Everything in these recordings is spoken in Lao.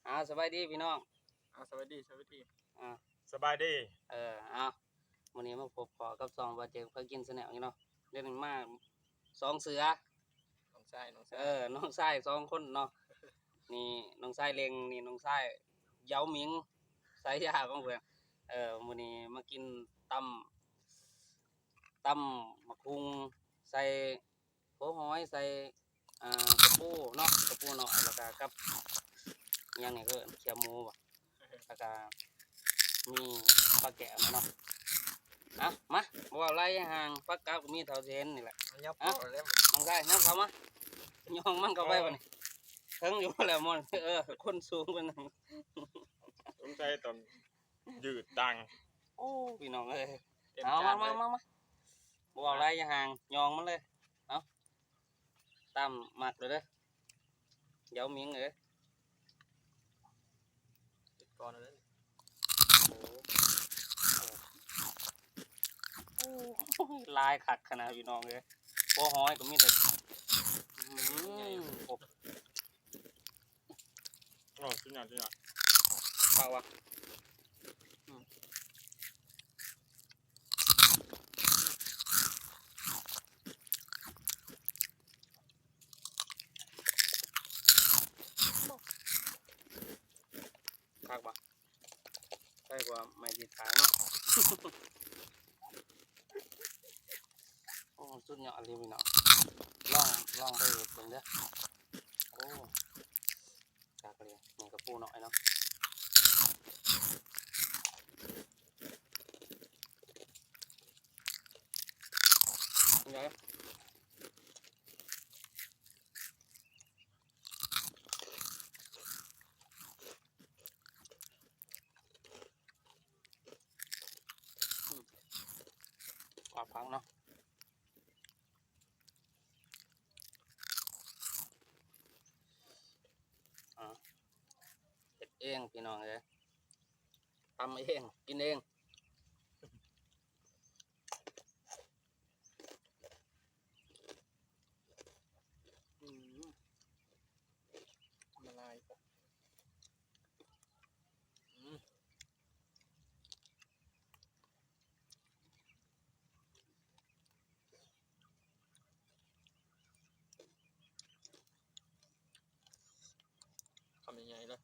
ອ້າວ ສະບາຍດີພີ່ນ້ອງ. ອ້າວ ສະບາຍດີ ສະບາຍດີ. ອ້າວ ສະບາຍດີ. ເອີ ອ້າວ ມື້ນີ້ມາພົບພໍ້ກັບຊ່ອງບ່າວເຈັກພາກິນແຊນແນວອີກເນາະ. ດຽວນີ້ມາສອງເສືອ ນ້ອງຊາຍ ນ້ອງຊາຍ ເອີ ນ້ອງຊາຍສອງຄົນເນາະ. ນີ້ນ້ອງຊາຍເລັງ ນີ້ນ້ອງຊາຍເຢາໝິງ ສາຍາຂອງເພິ່ນ. ເອີ ມື້ນີ້ມາກິນຕຳ ຕຳໝາກຫຸ່ງໃສ່ ຫົວຫອຍ ໃສ່ ອ່າ ກະປູເນາະ ກະປູເນາະ ແລ້ວກະກັບຫຍັງນີ້ ເອີ້ນຂຽບໝູບໍ ແລ້ວກະມີປາແກ້ວເນາະ. ອ່ະ ມາ ບໍ່ເວົ້າຫຼາຍຍາຍຫ່າງ ປາກກັບກໍມີເທົ່າທີ່ເຫັນນີ້ແຫຼະ. ຍອບ ອ່ະ ເອົາແລ້ວ ນ້ອງຊາຍ ນຳເຂົ້າມາ ຍ່ອງມັນເຂົ້າໄປ ເອີ ບັດນີ້ ເຖິງຢູ່ແລ້ວ ມັນ ເອີ ຄົນສູງປານນັ້ນ ສົງໄສຕ້ອງຢືດດັງ. ໂອ້ ພີ່ນ້ອງເອີຍ ເຕັມ ເອົາ ຈານ ມາ ມາ ເລີຍ ມາ ມາ ບໍ່ເວົ້າຫຼາຍ ຢ່າຫ່າງ ຍ່ອງມັນເລີຍ. ເອົາ ຕາມມັກເລີຍເດີ ເຢາໝິງເອີຍ. ຕິດກ່ອນເລີຍ. ໂອ້ ໂອ້ຍ ຫຼາຍຄັກຂະໜາດ ພີ່ນ້ອງເອີຍ. ຫົວຫອຍກໍມີແຕ່ ອືມ ໃຫຍ່ ໂອ້ ອໍ ສຸດຍອດ ສຸດຍອດ ປາກວ່າ ອືມ ຄັກບໍ່? ໃສ່ກວ່າໄມ້ທີ່ຖາງເນາະ. ໂອ້ ສຸດຍອດອີ່ຫຼີພີ່ນ້ອງ ລອງ ລອງໄປເຮັດເບິ່ງເດີ. ໂອ້ ຄັກອີ່ຫຼີ ນີ້ກໍປູນ້ອຍເນາະ. ອືມ ອອກຜັກເນາະ. ອ່າ ເຮັດເອງພີ່ນ້ອງເອີຍ ຕຳເອງ ກິນເອງ. ອືມ ລະລາຍ ອືມ ຄຳໃຫຍ່ໆເລີຍ.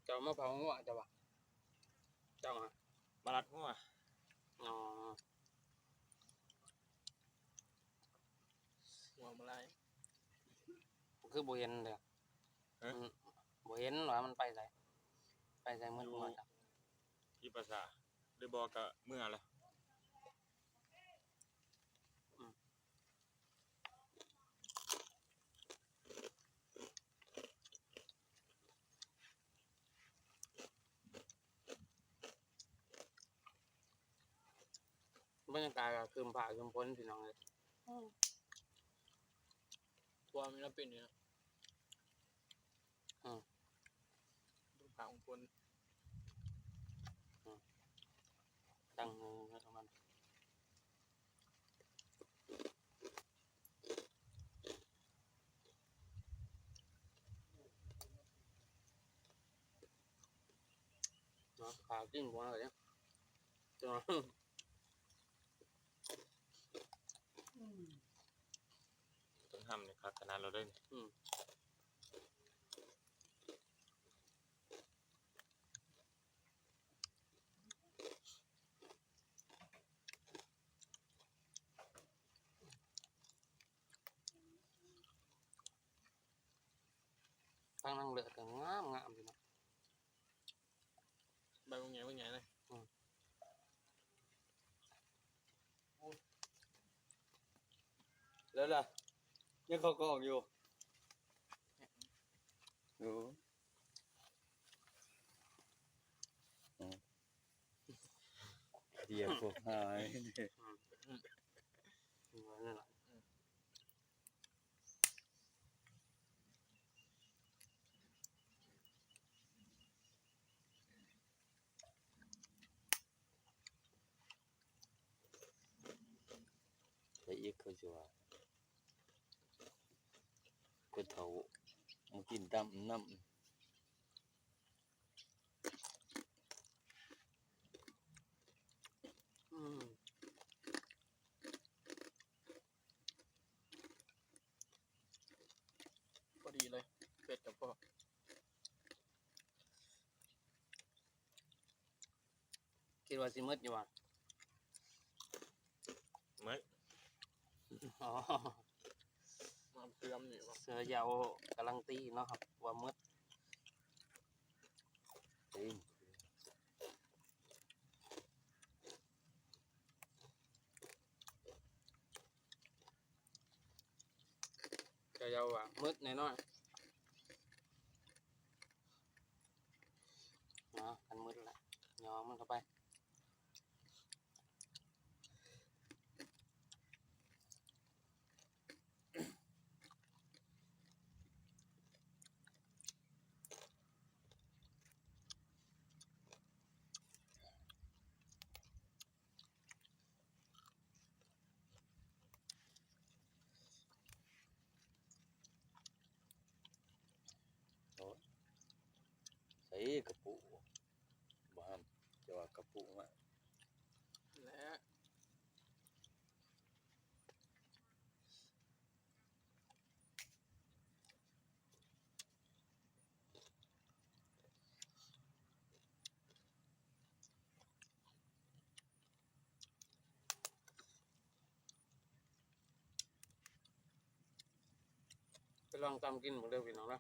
ເຈົ້າມາເຜົາງົວ ເຈົ້າວ່າ ເຈົ້າຫາ ມາລັດງົວ. ອໍ ງົວມາລາຍ ຄືບໍ່ເຫັນເດ້. ຮະ? ອືມ ບໍ່ເຫັນວ່າມັນໄປໃສ ໄປໃສໝົດ ຢູ່ ງົວເຈົ້າ ທີ່ປ່າຊ້າ ຫຼືບໍ່ກໍເມືອແລ້ວ. ອືມ ບັນຍາກາດກໍຄຶ້ມຟ້າຄຶ້ມຝົນ ພີ່ນ້ອງເອີຍ. ອືມ ທົ່ວມີແລ້ວເປັນຢູ່ນະ. ອືມ ຟ້າຝົນ ອືມ ຕັ້ງມືໃຫ້ປະມານ ເນາະ ຂາກິນບໍ່ໄດ້ເດ້. ຕົ້ນຫຳນີ້ຄັກຂະໜາດເລີຍເດ້ນີ້. ອືມ ທາງນາງເລືອດກໍງາມໆ ພີ່ນ້ອງ. ໃບບັກໃຫຍ່ບັກໃຫຍ່ເລີຍ. ອືມ ແລ້ວລະ ຍັງເຂົ້າກ້ອງຢູ່. ໂອ້ ອືມ. ຽກພວກຫາຍ ອືມ ວ່ານັ້ນລະ ໃສ່ອີກ ເຂົາຊິວ່າ ຜູ້ເຖົ້າມາກິນຕຳນ້ຳ ອືມ ພໍດີເລີຍ ເຜັດກະພໍ ຄິດວ່າຊິໝົດຢູ່ຫວາ? ໝົດ ອໍ ມາເຊື່ອມນີ້ຫວາ? ເສືອຢາວກາລັນຕີເນາະ ວ່າໝົດ. ເຈົ້າເວົ້າວ່າໝົດແນ່ນອນ ເນາະ ຄັນໝົດລະ ຍໍມັນເຂົ້າໄປ. ໂອ້ ໃສ່ກະປຸ ບໍ່ຫ້າມ ຈະວ່າກະປຸມາແຫຼະ. ໄປລອງຕຳກິນເບິ່ງເດີພີ່ນ້ອງເດີ.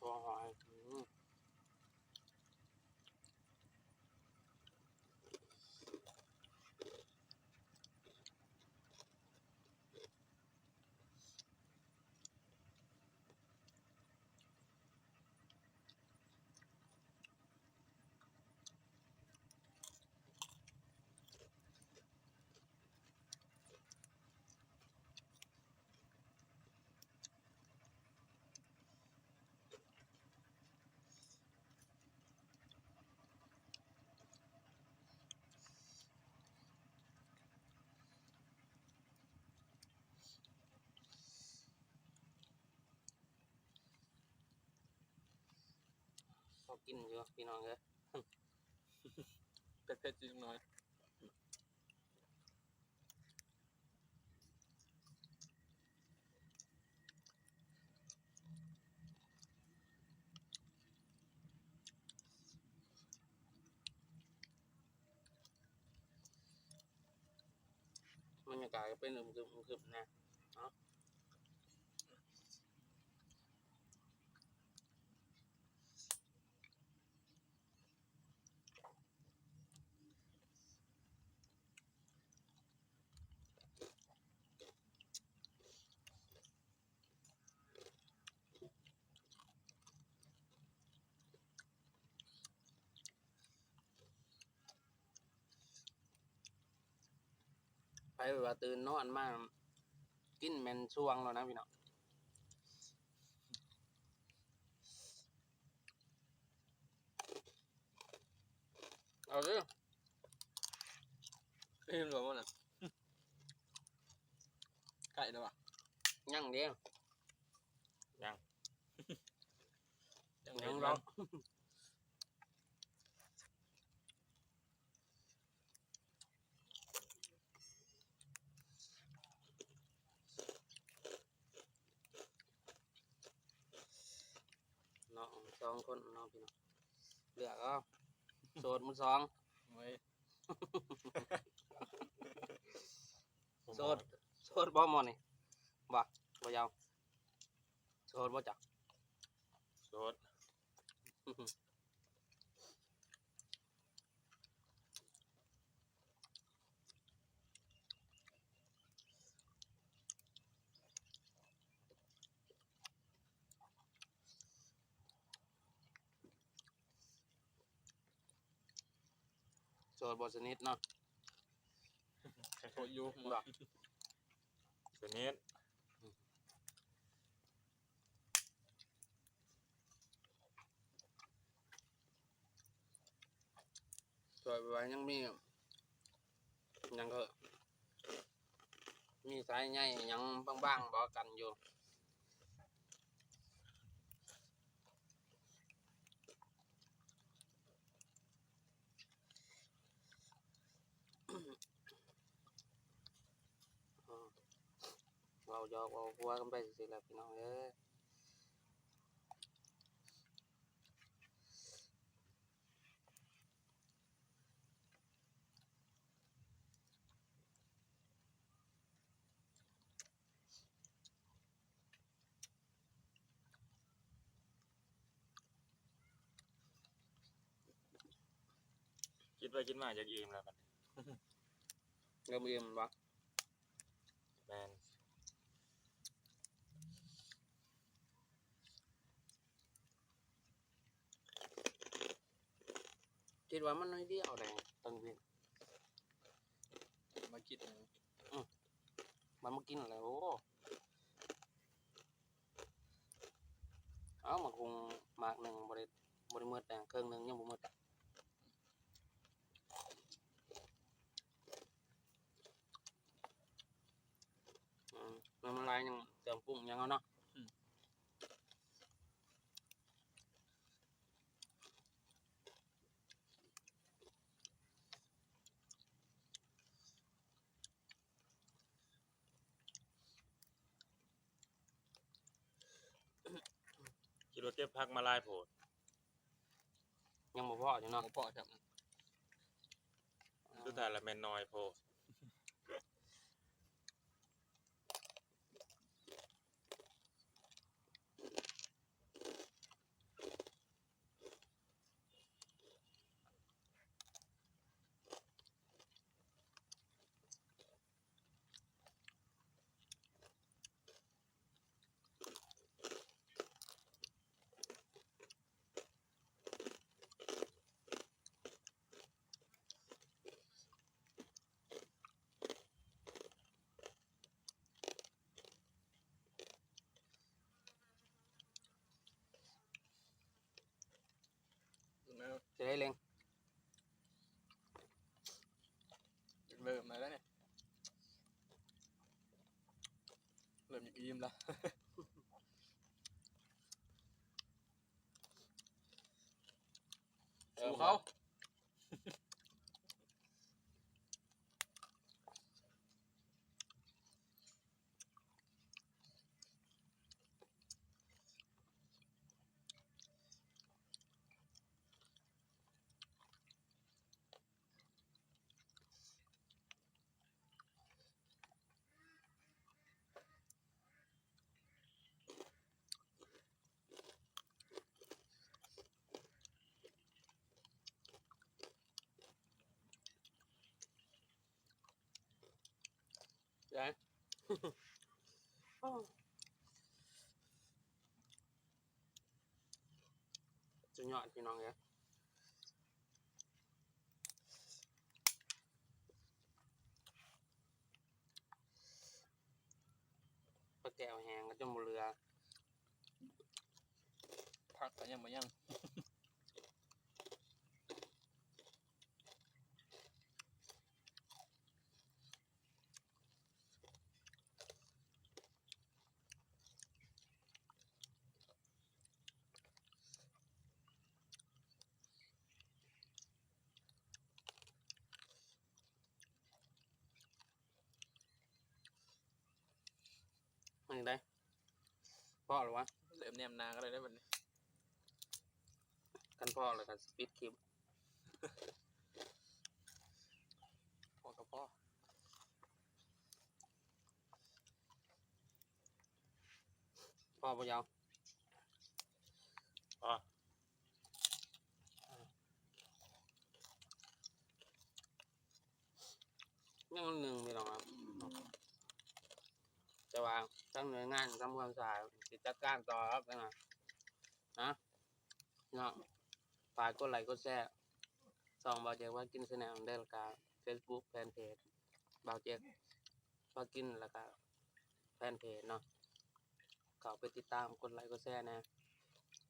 ຕົວຫອຍ ອືມ. ພໍກິນຢູ່ພີ່ນ້ອງເອີຍ ເຜັດໆ ຈັກໜ້ອຍ. ບັນຍາກາດກໍເປັນອຶມຄຶມ ອຶມຄຶມແດ່ເນາະ. ໃຜວ່າຕື່ນນອນມາກິນແມ່ນຊ່ວງແລ້ວນະພີ່ນ້ອງ. ເອົາເດີ ເຫັນບໍ່ມັນນະ ໃກ້ແລ້ວຫວາ? ຍັງເດ້ ຍັງ ຍັງ ຍັງເດ້ ລອງ. ເ ສອງຄົນເນາະພີ່ນ້ອງ ເລືອກເອົາ ໂສດມືສອງ ໂອ້ຍ ໂສດ ໂສດບໍ່ໝໍນີ້ ບໍ່ ບໍ່ຢາວ ໂສດບໍ່ຈັກ ໂສດ. ໂສດບໍ່ສະໜິດເນາະ ໂສດຢູ່ ບໍ່ ສະໜິດ. ຊ່ວຍວ່າຍັງມີຫຍັງ ເອີ ມີສາຍໃຍຫຍັງບາງໆບໍ່ກັນຢູ່ ເວົ້າຢອກເວົ້າຫົວກັນໄປຊື່ໆແຫຼະພີ່ນ້ອງເອີຍ. ກິນໄປກິນມາຢາກອີ່ມແລ້ວບັດນີ້ ເລີ່ມອີ່ມແມ່ນບໍ່? ແມ່ນ. ຄິດວ່າມັນໜ້ອຍດຽວໃດ ຕັ້ງເວນ ມາກິນ ອື ມັນມາກິນແລ້ວ ໂອ້ ເອົາ ໝາກຫຸ່ງໝາກໜຶ່ງບໍ່ໄດ້ ບໍ່ໄດ້ໝົດ ເຄິ່ງໜຶ່ງຍັງບໍ່ໝົດ. ອືມ ແລ້ວມັນຫຼາຍຫຍັງ ເຄື່ອງປຸງຫຍັງເອົາເນາະ ອືມ. ຄິດວ່າເກັບຜັກມາຫຼາຍໂພດ ຍັງບໍ່ພໍຢູ່ເນາະ ບໍ່ພໍຊ້ຳ ສຸດທ້າຍລະແມ່ນໜ້ອຍໂພດ. ຈະໄດ້ເລັ່ງ ເລີ່ມມາແລ້ວນີ້ ເລີ່ມຢາກອີ່ມແລ້ວ ສູ້ເຂົາ. ສຸດຍອດ ພີ່ນ້ອງເອີຍ. ປາແກ້ວແຫ້ງກໍຈົນບໍ່ເຫຼືອ ຜັກກໍຍັງບໍ່ຍັງ. ເປັນຈັ່ງໃດ? ພໍແລ້ວວະ? ເລີ່ມແນມໜ້າກັນແລ້ວເດ້ບັດນີ້. ຄັນພໍແລ້ວກໍຊິປິດຄລິບ. ພໍກໍພໍ. ພໍບໍ່ເຈົ້າ? ພໍ. ຍັງໜຶ່ງພີ່ນ້ອງ ແຕ່ວ່າທາງໜ່ວຍງານທຳຄວາມສະອາດຊິຈັດການຕໍ່ ເນາະ ເນາະ. ຝາກກົດໄລກົດແຊຊ່ອງບ່າວເຈັກພາກິນ Channel ເດີ ແລ້ວກະ Facebook ແຟນເພຈບ່າວເຈັກພາກິນ ແລ້ວກະແຟນເພຈເນາະ. ເຂົ້າໄປຕິດຕາມ ກົດໄລກົດແຊແດ່.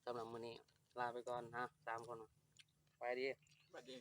ສຳລັບມື້ນີ້ລາໄປກ່ອນນະ ສາມຄົນ ສະບາຍດີ ສະບາຍດີ.